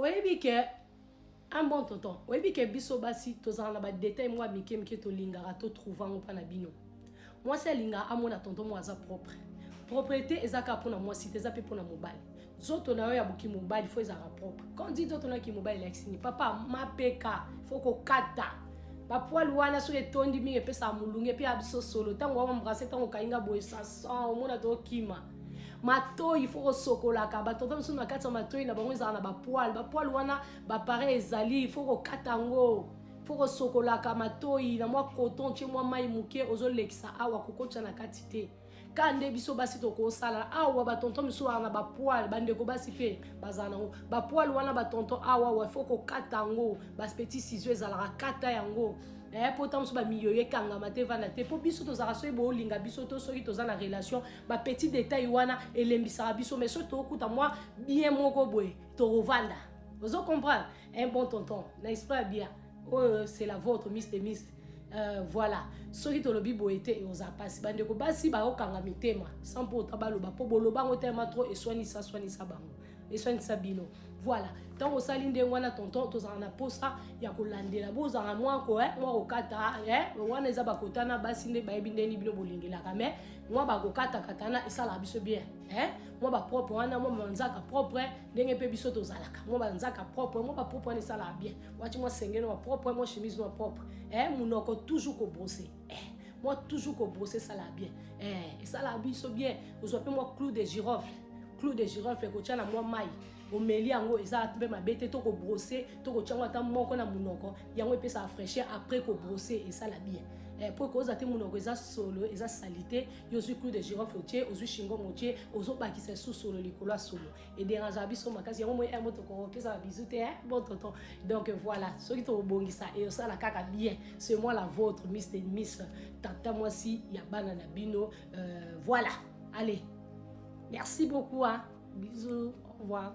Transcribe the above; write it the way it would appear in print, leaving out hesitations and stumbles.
Oyebi ke un bon tonton, oyebi ke biso basi tozala na badetail mwa mike mike, tolingaka totrouve yango mpa na bino. Mwasi alingaka amona tonton moko aza propre. Propreté eza kaka mpona mwasi te, eza mpe mpona mobali. Nzoto na yo ya boki mobali fo ezalaka propre. Quand dit nzoto na ki mobali, elakisi nini, papa? Mapeka fo kokata bapoile wana. Soki etondi mingi, epesaka molunge mpe ya biso solo. Ntango waembrasse, ntango okainga boye, sasan omona tokima. Matoi fo kosokolaka. Batonton mosusu na kati ya matoi na bango ezalaka na bapoile. Bapoile wana, bapareil ezali, fo kokata yango, fo kosokolaka matoi na mwa coton, tie mwa mai moke, ozolekisa awa, kokotya na kati te. Ka nde biso basi tokosala awa. Batonton mosusu wana na bapoile, bandeko basi mpe bazala nango bapoile wana. Batonton awa wa fo kokata yango, bapetit ciseau ezalaka, kata yango po ta mosusu bamiyoyo ekangama te, evanda te. Mpo biso tozalaka, soki boolinga biso to soki toza na relation, bapetit détail wana elembisaka biso. Mais soki tokokuta mwa bien moko boye, tokovanda. Ozo comprendre? Un bon tonton na esprit ya bien oyo, c'est la vôtre, Miss de Miss. Voilà, soki tolobi boye te, ekozala mpasi. Bandeko basi bakokanga mitema sans mpo ota baloba, mpo boloba yango telema trop, eswanisa swanisa bango, eswanisa bino. Voilà, ntango osali ndenge wana, tonton, tozala na posa ya kolandela. Bozala mwa ko mwa kokata wana, eza bakotana basi nde bayebi ndeni bino bolingelaka. Mais mwa bakokatakata wana esalaka biso bien, mwa bapropre wana, mwa banzaka propre, ndenge mpe biso tozalaka, mwa banzaka propre, mwa bapropre wana esalaka bien. Wati mwa sengelo wa propre, mwa chemise mwa propre, monoko toujours kobrosser, mwa toujours kobrosser esalaka bien, esalaka biso bien. Ozwa mpe mwa clou de girofle. Clou de girofle ekotia na mwa mai, omeli yango, eza mpe mabe te. To kobrosser, to kotia yango ata moko na monoko, yango epesaka fraîcheur. Après kobrosser, esala bien, po ekoza te monoko eza solo, eza saleté. Yo ozwi clou de girofle otie, ozwi chewing-gum otie, ozobakisa esu solo likolo ya solo, edérangeaka biso makasi. Yango moi mo tokopesaka bisu te, bon tonton. Donc voilà, soki tokobongisa, esala kaka bien. C'est moi la vôtre, Miss de Miss, tata mwasi ya bana na bino. Voilà, allez, merci beaucoup, hein. Bisous, au revoir.